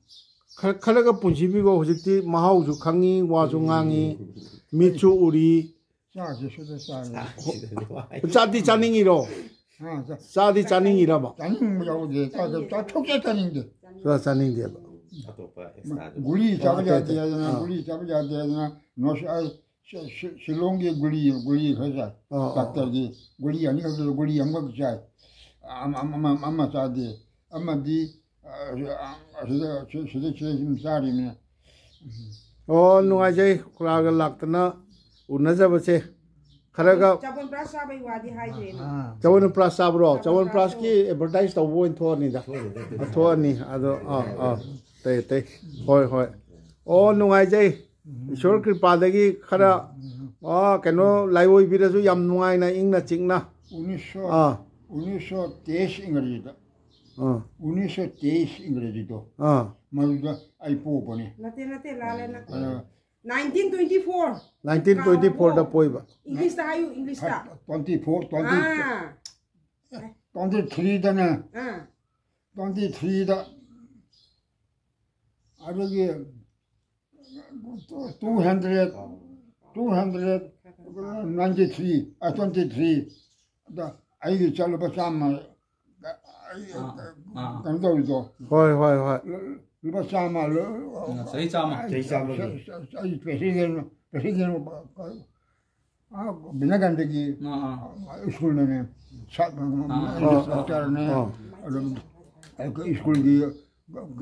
ꯈꯔ, ꯈꯔꯒ ꯄꯨꯟꯁꯤꯕꯤꯕ ꯍꯧꯖꯤꯛꯇꯤ ꯃꯍꯥꯎꯁꯨ ꯈꯪꯉꯤ, ꯋꯥꯁꯨ ꯉꯥꯡꯉꯤ, ꯃꯤꯠꯁꯨ ꯎꯔꯤ꯫ ꯆꯥꯁꯦ, ꯁꯤꯗ ꯆꯥꯁꯦ꯫ ꯆꯥꯗꯤ ꯆꯥꯅꯤꯡꯉꯤꯔꯣ? ꯑꯥ, ꯆꯥ-, ꯆꯥꯗꯤ ꯆꯥꯅꯤꯡꯉꯤꯔꯕ? ꯆꯥꯅꯤꯡꯕ ꯌꯥꯎꯗꯦ꯫ ꯆꯥ-, ꯆꯥ-, ꯆꯥ-, ꯁꯨꯡꯆꯥ ꯆꯥꯅꯤꯡꯗꯦ꯫ ꯆꯥ ꯆꯥꯅꯤꯡꯗꯦꯕ꯫ ꯑꯇꯣꯞꯄ ꯑꯦꯛꯁꯇ꯭ꯔꯥꯗꯨ꯫ ꯒꯨꯂꯤ ꯆꯥꯕ ꯑꯣ, ꯑꯇꯩ, ꯌꯥꯗꯦ ꯑꯇꯩ꯫ ꯍꯥꯏꯗꯅ, ꯑꯥ꯫ ꯒꯨꯂꯤ ꯆꯥꯕ ꯌꯥꯗꯦ ꯍꯥꯏꯗꯅ, ꯅꯣꯁ-, ꯑꯥ, ꯁꯤ-, ꯁꯤ-, ꯁꯤꯂꯣꯡꯒꯤ ꯒꯨꯂꯤ, ꯒꯨꯂꯤ ꯈꯔ ꯆꯥꯏ꯫ ꯑꯥ, ꯑꯥ, ꯗꯥꯛꯇꯔꯒꯤ ꯒꯨꯂꯤ ꯑꯅꯤꯈꯛꯇꯗ ꯒꯨꯂꯤ ꯑꯃꯈꯛ ꯆꯥꯏ꯫ ꯑꯃ, ꯑꯃ, ꯑꯃ, ꯑꯃ ꯆꯥꯗꯦ꯫ ꯑꯃꯗꯤ ꯑ, ꯑ, ꯑꯁꯤꯗ, ꯁꯤ-, ꯁꯤꯗ, ꯁꯤꯗ ꯁꯨꯝ ꯆꯥꯔꯤꯕꯅꯦ꯫ ꯑꯣ, ꯅꯨꯡꯉꯥꯏꯖꯩ ꯈꯨꯔꯥꯒ ꯂꯥꯛꯇꯅ ꯎꯅꯖꯕꯁꯦ꯫ ꯈꯔꯒ ꯆꯕꯣꯟ ꯄ꯭ꯔꯥꯁ ꯆꯥꯕꯩ ꯋꯥꯗꯤ ꯍꯥꯏꯗ꯭ꯔꯦꯅꯦ꯫ ꯑꯥ꯫ ꯆꯕꯣꯟ ꯄ꯭ꯔꯥꯁ ꯆꯥꯕ꯭ꯔꯣ? ꯆꯕꯣꯟ ꯆꯕꯣꯟ ꯄ꯭ꯔꯥꯁ ꯄ꯭ꯔꯥꯁꯀꯤ ꯆꯥꯕ꯫ ꯑꯦꯗꯚꯔꯇꯥꯏꯁ ꯇꯧꯕ ꯑꯣꯏꯅ ꯊꯣꯛꯑꯅꯤꯗ꯫ ꯊꯣꯛꯑꯅꯤ꯫ ꯑꯗꯣ, ꯑꯥ, ꯑꯥ꯫ ꯑꯇꯩ, ꯑꯇꯩ꯫ ꯍꯣꯏ, ꯍꯣꯏ꯫ ꯑꯣ, ꯅꯨꯡꯉꯥꯏꯖꯩ꯫ ꯎꯝ꯫ ꯏꯁꯣꯔ ꯀ꯭ꯔꯤꯄꯥꯗꯒꯤ ꯈꯔ, ꯎꯝ, ꯎꯝ, ꯎꯝ꯫ ꯑꯥ, ꯀꯩꯅꯣ, ꯂꯥꯏꯑꯣꯏꯕꯤꯔꯁꯨ ꯌꯥꯝ ꯅꯨꯡꯉꯥꯏꯅ ꯏꯪꯅ ꯆꯤꯛꯅ꯫ ꯎꯅꯤꯁ ꯁꯣ, ꯑꯥ꯫ ꯎꯅꯤꯁ ꯁꯣ ꯇꯦꯏꯁ ꯏꯪꯒ꯭ꯔꯦꯖꯤꯗ꯫ ꯑꯥ꯫ ꯎꯅꯤꯁ ꯁꯣ ꯇꯦꯏꯁ ꯏꯪꯒ꯭ꯔꯦꯖꯤꯗꯣ꯫ ꯑꯥ꯫ ꯃꯗꯨꯗ ꯑꯩ ꯄꯣꯛꯄꯅꯦ꯫ ꯅꯠꯇꯦ, ꯅꯠꯇꯦ, ꯂꯥꯜꯂꯦ ꯅꯪ꯫ ꯑꯗ nineteen twenty-four꯫ Nineteen twenty-four ꯗ ꯄꯣꯛꯏꯕ꯫ ꯏꯪꯂꯤꯁꯇ ꯍꯥꯏꯌꯨ, ꯏꯪꯂꯤꯁꯇ꯫ Twenty-four, twenty, ꯑꯥ꯫ twenty-three ꯗꯅꯦ꯫ ꯑꯥ꯫ Twenty-three ꯗ꯫ ꯑꯗꯨꯒꯤ Two hundred, two hundred ninety three, ꯑ, twenty three꯫ ꯑꯗ ꯑꯩꯒꯤ ꯆꯠꯂꯨꯕ ꯆꯥꯝꯃ, ꯑꯩ ꯑꯥ, ꯑꯥ꯫ ꯀꯩꯅꯣ ꯇꯧꯔꯤꯗꯣ꯫ ꯍꯣꯏ, ꯍꯣꯏ, ꯍꯣꯏ꯫ ꯂꯨꯄꯥ ꯆꯥꯝꯃ, ꯎꯝ, ꯆꯍꯤ ꯆꯥꯝꯃ꯫ ꯆꯍꯤ ꯆꯥꯝꯃꯒꯤ꯫ ꯑꯩ president, president, ꯑꯥ, ꯕꯤꯅꯥꯀꯥꯟꯇꯒꯤ ꯑꯥ, ꯑꯥ꯫ ꯁ꯭ꯀꯨꯜꯅꯅꯦ, ꯁꯥ-, ꯑꯥ, ꯑꯥ꯫ Inspectorꯅꯦ, ꯑꯥ꯫ ꯑꯗꯨꯝ ꯑꯩꯈꯣꯏ ꯁ꯭ꯀꯨꯜꯒꯤ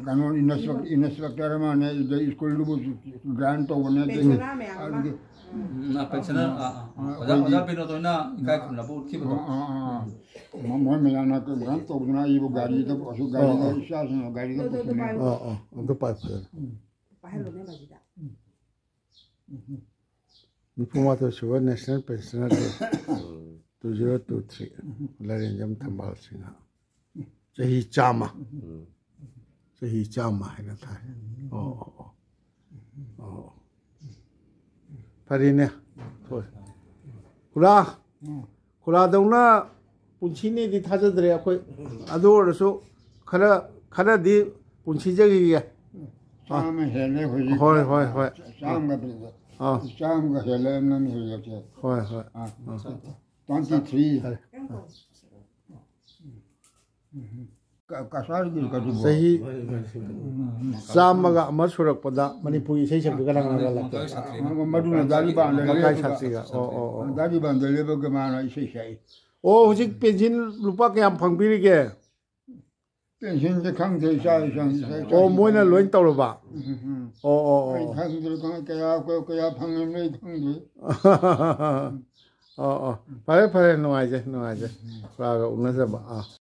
ꯀꯩꯅꯣ, inspec-, inspector ꯑꯃꯅꯦ, ꯑꯗꯩ ꯁ꯭ꯀꯨꯜꯗꯨꯕꯨ grant ꯇꯧꯕꯅꯦ, ꯑꯗꯒꯤ pensioner ꯃꯌꯥꯝ ꯑꯃ꯫ ꯑꯗꯒꯤ ꯎꯝ, ꯑ, pensioner, ꯑꯥ, ꯑꯥ, ꯑꯥ꯫ ꯑꯣꯖꯥ, ꯑꯩꯈꯣꯏꯒꯤ ꯑꯣꯖꯥ ꯕꯤꯅꯣꯗ ꯍꯣꯏꯅ ꯏꯀꯥꯏ ꯈꯨꯝꯅꯕ ꯎꯠꯈꯤꯕꯗꯣ꯫ ꯑꯥ, ꯑꯥ, ꯑꯥ, ꯑꯥ꯫ ꯃ-, ꯃꯣꯏ ꯃꯌꯥꯝꯅ grant ꯇꯧꯗꯅ ꯑꯩꯕꯨ ꯒꯥꯔꯤꯗ, ꯒꯥꯔꯤꯗ, ꯑꯥ, ꯑꯥ꯫ ꯏꯆꯥꯁꯤꯡꯅ ꯒꯥꯔꯤꯗ ꯑꯗꯨ, ꯑꯗꯨ ꯄꯨꯁꯤꯜꯂꯦ꯫ ꯄꯥꯏ-, ꯑꯥ, ꯑꯥ, ꯑꯗꯨ ꯄꯥꯏ ꯐꯖꯅ꯫ ꯎꯝ꯫ ꯄꯥꯏꯍꯜꯂꯣꯅꯦ ꯕꯥꯖꯤꯗ꯫ ꯎꯝ꯫ ꯅꯤꯐꯨ ꯃꯥꯊꯣꯏ ꯁꯨꯕ National Pensioner Day꯫ ꯎꯝ꯫ Two zero two three꯫ ꯎꯝ꯫ ꯂꯥꯏꯔꯦꯟꯖꯝ ꯊꯝꯕꯥꯜ ꯁꯤꯡꯍ꯫ ꯆꯍꯤ ꯆꯥꯝꯃ꯫ ꯎꯝ꯫ ꯆꯍꯤ ꯆꯥꯝꯃ ꯍꯥꯏꯅ ꯊꯥꯏ꯫ ꯑꯣ, ꯑꯣ, ꯑꯣ꯫ ꯑꯣ꯫ ꯐꯔꯦꯅꯦ꯫ ꯍꯣꯏ꯫ ꯈꯨꯔꯥ꯫ ꯎꯝ꯫ ꯈꯨꯔꯥꯗꯧꯅ ꯄꯨꯟꯁꯤꯅꯤꯗꯤ ꯊꯥꯖꯗ꯭ꯔꯦ ꯑꯩꯈꯣꯏ꯫ ꯑꯗꯨ ꯑꯣꯏꯔꯁꯨ ꯈꯔ, ꯈꯔꯗꯤ ꯄꯨꯟꯁꯤꯖꯈꯤꯒꯦ꯫ ꯆꯥꯝꯃ ꯍꯦꯜꯂꯦ ꯍꯧꯖꯤꯛ꯫ ꯍꯣꯏ, ꯍꯣꯏ, ꯍꯣꯏ꯫ ꯆꯥꯝꯃꯒ, ꯑꯥ꯫ ꯆꯥꯝꯃꯒ ꯍꯦꯜꯂꯦ ꯅꯪ ꯍꯧꯖꯤꯛꯁꯦ꯫ ꯍꯣꯏ, ꯍꯣꯏ꯫ ꯑꯥ꯫ ꯑꯥ꯫ Twenty three꯫ ꯐꯔꯦ꯫ ꯎꯝ꯫ ꯀ-, ꯀꯁꯥꯔꯒꯤ ꯀꯩꯅꯣꯗꯨꯕꯣ? ꯆꯍꯤ ꯆꯥꯝꯃꯒ ꯑꯃ ꯁꯨꯔꯛꯄꯗ ꯃꯅꯤꯄꯨꯔꯤ ꯏꯁꯩ ꯁꯛꯄꯤ ꯀꯅꯥ ꯀꯅꯥ ꯂꯥꯛꯀꯦ? ꯃꯗꯨꯅ ꯗꯥ ꯂꯤꯕꯥꯟꯗ ꯃꯀꯥꯏ ꯂꯦꯞꯄꯒ, ꯁꯥꯠꯁꯤꯒ꯫ ꯑꯣ, ꯑꯣ, ꯑꯣ꯫ ꯗꯥ ꯂꯤꯕꯥꯟꯗ ꯂꯦꯞꯄꯒ ꯃꯥꯅ ꯏꯁꯩ ꯁꯛꯏ꯫ ꯑꯣ, ꯍꯧꯖꯤꯛ ꯄꯦꯟꯁꯤꯟ ꯂꯨꯄꯥ ꯀꯌꯥꯝ ꯐꯪꯕꯤꯔꯤꯒꯦ? ꯄꯦꯟꯁꯤꯟꯁꯦ ꯈꯪꯗꯦ, ꯏꯆꯥ ꯏꯆꯥ, ꯏꯆꯥ, ꯏꯆꯥ꯫ ꯑꯣ, ꯃꯣꯏꯅ ꯂꯣꯏ ꯇꯧꯔꯕ? ꯎꯝ, ꯎꯝ꯫ ꯑꯣ, ꯑꯣ, ꯑꯣ, ꯑꯩ ꯑꯣ꯫ ꯈꯪꯗ꯭ꯔꯦ, ꯀꯃꯥꯏ-, ꯀꯌꯥ, ꯀꯌꯥ, ꯀꯌꯥ ꯐꯪꯉꯤꯕꯅꯣ ꯑꯩ ꯈꯪꯗ꯭ꯔꯦ꯫ ꯑꯣ, ꯑꯣ꯫ ꯐꯔꯦ, ꯐꯔꯦ, ꯅꯨꯡꯉꯥꯏꯖꯩ, ꯅꯨꯡꯉꯥꯏꯖꯩ꯫ ꯎꯝ꯫ ꯈꯨꯔꯥꯒ ꯎꯅꯖꯕ꯫ ꯑꯥ꯫